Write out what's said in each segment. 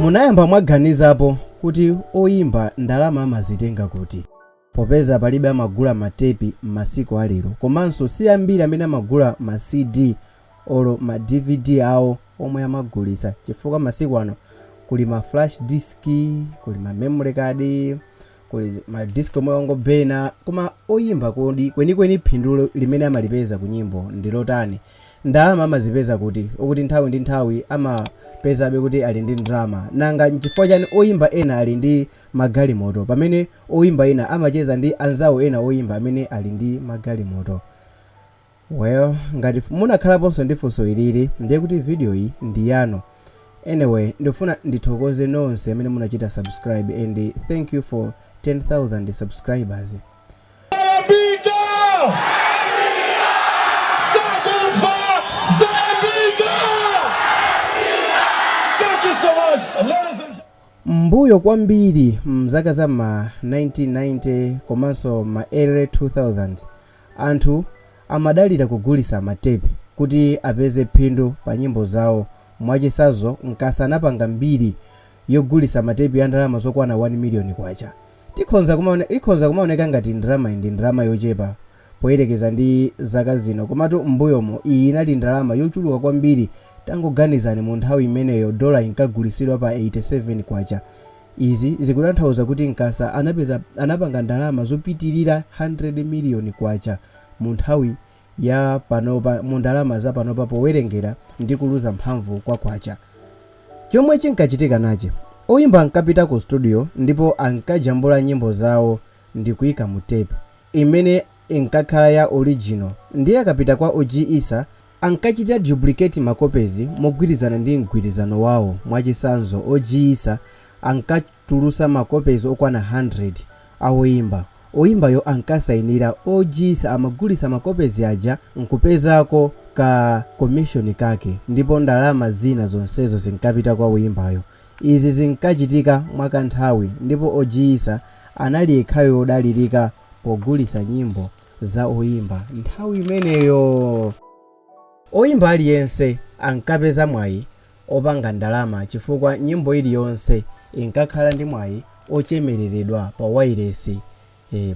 Munayamba mwaganizapo kuti oyimba ndalama amazitenga kuti? Popeza palibe amagula matepi m'masiku alero, komanso si ambiri amene amagula ma CD olo ma DVD awo omwe amagulitsa, chifukwa masiku ano kuli ma flash disk, kuli ma memory card, kuli ma disk omwe ongobena. Koma oyimba kodi kwenikweni phindu limene amalipeza ku nyimbo ndi lotani? Ndalama amazipeza kuti, okuti nthawi ndi nthawi amapezabe kuti ali ndi ndalama? Nanga nchifukwa chani oyimba ena ali ndi magalimoto, pamene oyimba ena amacheza ndi anzawo ena oyimba amene ali ndi magalimoto? Well, ngati munakhalaponso ndi funso ilili, ndiye kuti video iyi ndi yanu. Anyway, ndifuna ndithokoze nonse amene munachita subscribe, and thank you for 10,000 subscribers. Zambika! Sakufa! Zambika! Thank you so much, ladies and Mbuyo kwambiri mzaka za ma 1990 komanso ma early 2000s, anthu amadalira kugulisa matepi kuti apeze phindu pa nyimbo zawo. Mwachitsanzo, Nkasa anapanga mbiri yogulisa matepi ya ndalama zokwana 1 miliyoni kwacha. Ikhonza kumaoneka ngati ndalama iyi ndi ndalama yochepa poyerekeza ndi zaka zino, komatu m'mbuyomo iyi inali ndalama yochuluka kwambiri. Tangoganizani, mu nthawi imeneyo dola inkagulisidwa pa 87 kwacha. Izi zikutanthauza kuti Nkasa anapanga ndalama zopitirira 100 miliyoni kwacha mu nthawi ya panopa, mu ndalama za panopa, powerengera ndi kuluza mphamvu kwa kwacha. Chomwe chinkachitika nache, oyimba ankapita ku studio ndipo ankajambula nyimbo zawo ndi kuyika mu tape imene inkakhala ya original. Ndiye akapita kwa OG Issa, ankachita duplicate ma copies mogwirizana ndi mgwirizano wawo. Mwachitsanzo, OG Issa ankatulusa ma copies okwana 100 a oyimba. Oyimbayo ankasayinira, OG Issa amagulisa ma copies aja nkupezako ka commission kake, ndipo ndalama zina zonsezo zinkapita kwa oyimbayo. Izi zinkachitika mwakanthawi, ndipo OG Issa anali yekhayo wodalirika pogulisa nyimbo za oyimba nthawi imeneyo. Oyimba aliyense ankapeza mwayi opanga ndalama chifukwa nyimbo iliyonse inkakhala ndi mwayi ochemereredwa pa wailesi.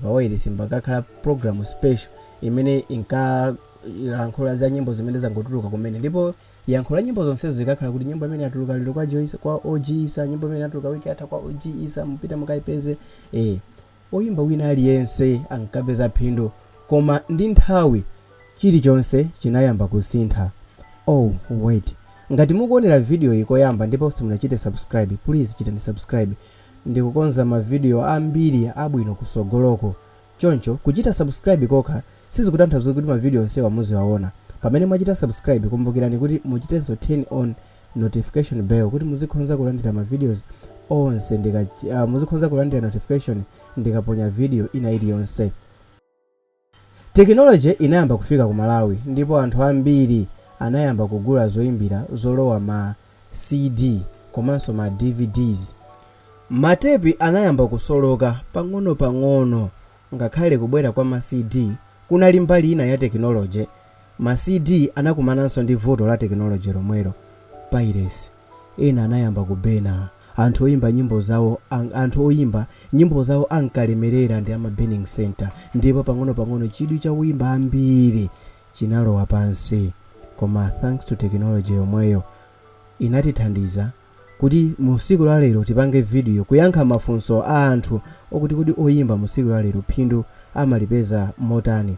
Pa wailesi pakakhala program special imene inkalankhula za nyimbo zimene zangotuluka kumene, ndipo yankho la nyimbo zonsezo zikakhala kuti nyimbo imene yatuluka lero kwa Joyce, kwa OG Issa, nyimbo imene yatuluka wiki yatha kwa OG Issa, mupita mukayipeze. Oyimba wina aliyense ankapeza phindu, koma ndi nthawi chilichonse chinayamba kusintha. Oh wait, ngati mukuonera video iyi koyamba ndipo simunachite subscribe, please chitani subscribe. Ndikukonza mavidiyo ambiri abwino kusogoloko. Choncho kuchita subscribe kokha sizikutanthauza kuti mavidiyo onsewa muziwaona. Pamene mwachita subscribe, kumbukirani kuti muchitenso turn on notification bell kuti muzikhonza kulandira ma videos onse muzikhoza kulandira notification ndikaponya video ina iliyonse. Tekinoloji inayamba kufika ku Malawi, ndipo anthu ambiri anayamba kugula zoyimbira zolowa ma CD komanso ma DVDs. Matepi anayamba kusoloka pang'ono-pang'ono. Ngakhale kubwera kwa ma CD kunali mbali ina ya tekinoloji, ma CD anakumananso ndi vuto la tekinoloji lomwelo, piracy. Ena anayamba kubena. Anthu oyimba nyimbo zawo ankalemerera ndi ama burning center, ndipo pang'ono-pang'ono chidwi cha oyimba ambiri chinalowa pansi. Koma thanks to technology yomweyo inatithandiza kuti mu tsiku la lero tipange video kuyankha mafunso a anthu okuti kuti oyimba mu tsiku la lero phindu amalipeza motani.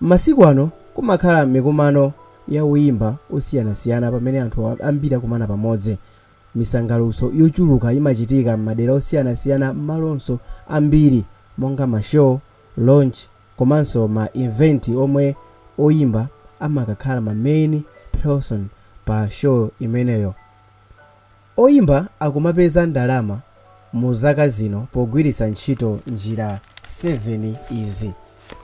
Masiku ano kumakhala mikumano ya oyimba osiyanasiyana pamene anthu ambiri akumana pamodzi. Misangalutso yochuluka imachitika m'madera osiyanasiyana, m'malonso ambiri, monga ma show, launch komanso ma event omwe oyimba amakakhala ma main person pa show imeneyo. Oyimba akumapeza ndalama mu zaka zino pogwiritsa ntchito njira 7 izi.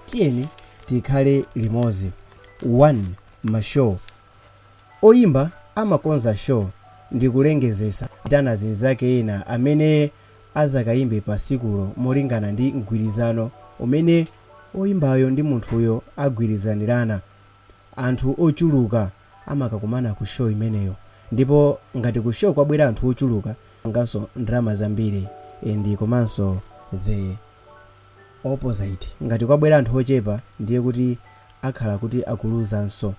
Tiyeni tikhale limodzi. 1, ma show. Oyimba amakonza show ndi kulengezesa itana zinzake ena amene azakayimbe pa tsikulo molingana ndi mgwirizano umene oyimbayo ndi munthuyo agwirizanirana. Anthu ochuluka amakakumana ku show imeneyo, ndipo ngati ku show kwabwera anthu ochuluka Nganso ndalama zambiri and komanso the opposite, ngati kwabwera anthu ochepa ndiye kuti akhala kuti akuluzanso.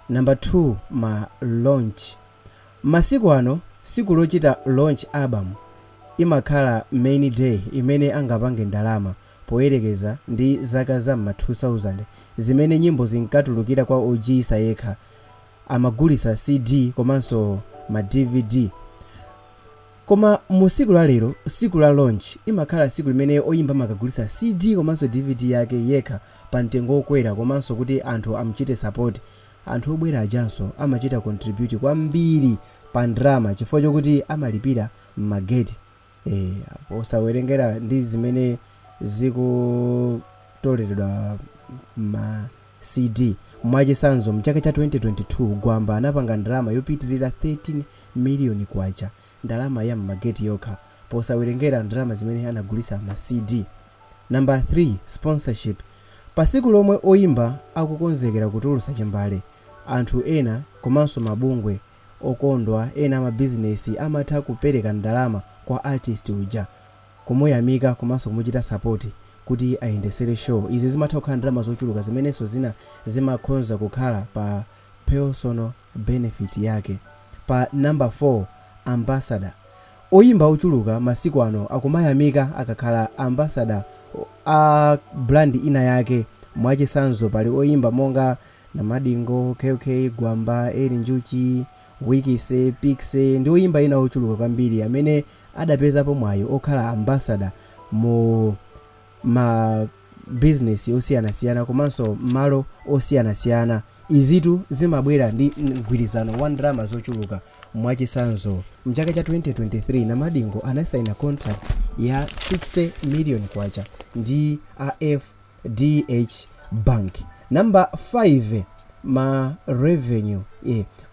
Number 2, ma launch. Masiku ano siku lochita launch album imakhala main day imene angapange ndalama, poyerekeza ndi zaka za ma 2000 zimene nyimbo zinkatulukira kwa ojiyisa yekha, amagulisa CD komanso ma DVD. Koma mu siku la lero, siku la launch imakhala siku limene oyimba amakagulisa CD komanso DVD yake yekha pa mtengo wokwera, komanso kuti anthu amuchite support. Anthu obwera ajanso amachita contribute kwambiri pa ndalama chifukwa chokuti amalipira m'mageti, posawerengera ndi zimene zikutoleredwa ma CD. Mwachisanzo, mchaka cha 2022 Gwamba anapanga ndalama yopitirira 13 miliyoni kwacha, ndalama ya mmageti yokha, posawerengera ndalama zimene anagulisa ma CD. Number 3, sponsorship. Pasiku lomwe oyimba akukonzekera kutulutsa chimbale, anthu ena komanso mabungwe okondwa ena amabizinesi amatha kupereka ndalama kwa artist uja kumuyamika komanso kumuchita support kuti ayendesere show. Izi zimatha kukhala ndalama zochuluka zimenenso zina zimakhonza kukhala pa personal benefit yake. Pa number 4, ambassador. Oyimba ochuluka masiku ano akumayamika akakhala ambassador a brand ina yake. Mwachisanzo, pali oyimba monga Namadingo, KK, Gwamba, Eli Njuchi, Wikise, Piksy ndi oyimba ena ochuluka kwambiri amene adapezapo mwayi okhala ambassador mu ma business osiyanasiyana komanso malo osiyanasiyana. Izitu zimabwera ndi mgwirizano wa ndalama zochuluka. Mwachisanzo, mchaka cha 2023 Namadingo anasaina contract ya 60 million kwacha ndi a FDH Bank. Number 5, ma revenue.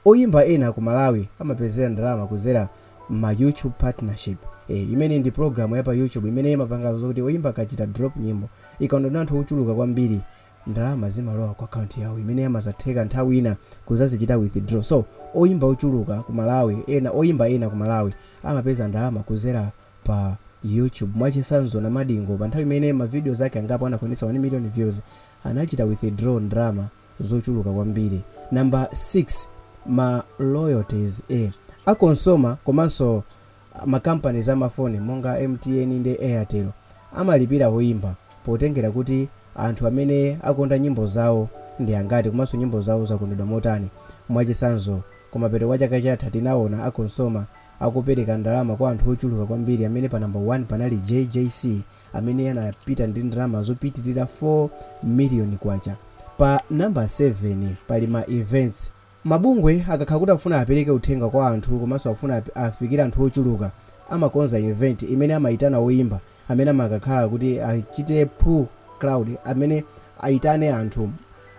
Oyimba ena ku Malawi amapezera ndalama kuzera ma YouTube partnership, imene ndi program ya pa YouTube imene imapanga zokuti oyimba akachita drop nyimbo, ikaonedwa anthu ochuluka kwambiri, ndalama zimalowa ku akaunti yawo imene amazatheka nthawi ina kuzazichita withdraw. So oyimba ochuluka ku Malawi ena, oyimba ena ku Malawi amapeza ndalama kuzera pa YouTube. Mwachisanzo, Namadingo pa nthawi imene ma video zake angapo anakwanitsa 1 million views, anachita withdraw ndalama zochuluka kwambiri. Number 6, ma royalties. A COSOMA komanso makampani amafoni monga MTN ndi Airtel amalipira oyimba potengera kuti anthu amene akonda nyimbo zawo ndi angati komanso nyimbo zawo zakondedwa motani. Mwachisanzo, kumapeto kwa chaka chatha tinaona a COSOMA akupereka ndalama kwa anthu ochuluka kwambiri, amene pa number 1 panali JJC amene anapita ndi ndalama zopitirira 4 million kwacha. Pa number 7 pali ma events. Mabungwe akakhala kuti afuna apereke uthenga kwa anthu komanso afuna afikire anthu ochuluka, amakonza event imene amayitana oyimba amene amakakhala kuti achite pull crowd, amene ayitane anthu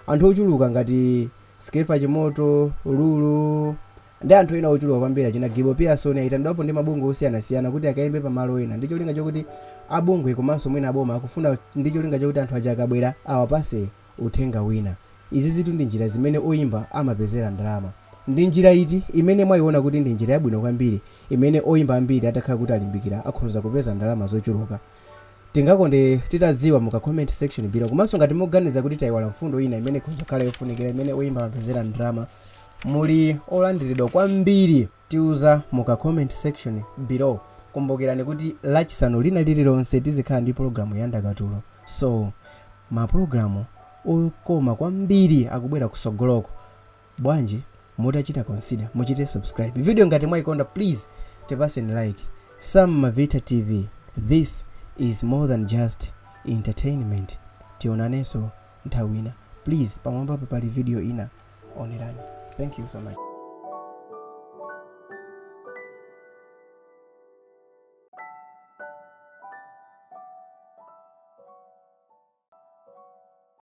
ochuluka ngati Skefa Chimoto, Lulu ndi anthu ena ochuluka kwambiri. Achina Gibo Pearson ayitanidwapo ndi mabungwe osiyanasiyana kuti akayimbe pamalo ena ndi cholinga chokuti abungwe komanso mwina aboma akufuna ndi cholinga chokuti anthu aja akabwera awapase uthenga wina. Izi zitu ndi njira zimene oyimba amapezera ndalama. Ndi njira iti imene mwayiona kuti ndi njira yabwino kwambiri imene oyimba ambiri atakhala kuti alimbikira akhoza kupeza ndalama zochuluka? Tingakonde titadziwa muka comment section below. Komanso ngati mukuganiza kuti tayiwala mfundo ina imene ikhoza kukhala yofunikira imene oyimba amapezera ndalama, muli olandiridwa kwambiri tiuza muka comment section below. Kumbukirani kuti Lachisanu lina lililonse tizikhala ndi pologalamu ya ndakatulo, so mapulogalamu okoma kwambiri akubwera kusogoloko. Bwanji mutachita consider muchite subscribe video? Ngati mwayikonda, please tipaseni like. Sam Mavita TV, this is more than just entertainment. Tionanenso nthawi ina. Please, pamwambapo pali video ina, onerani. Thank you so much.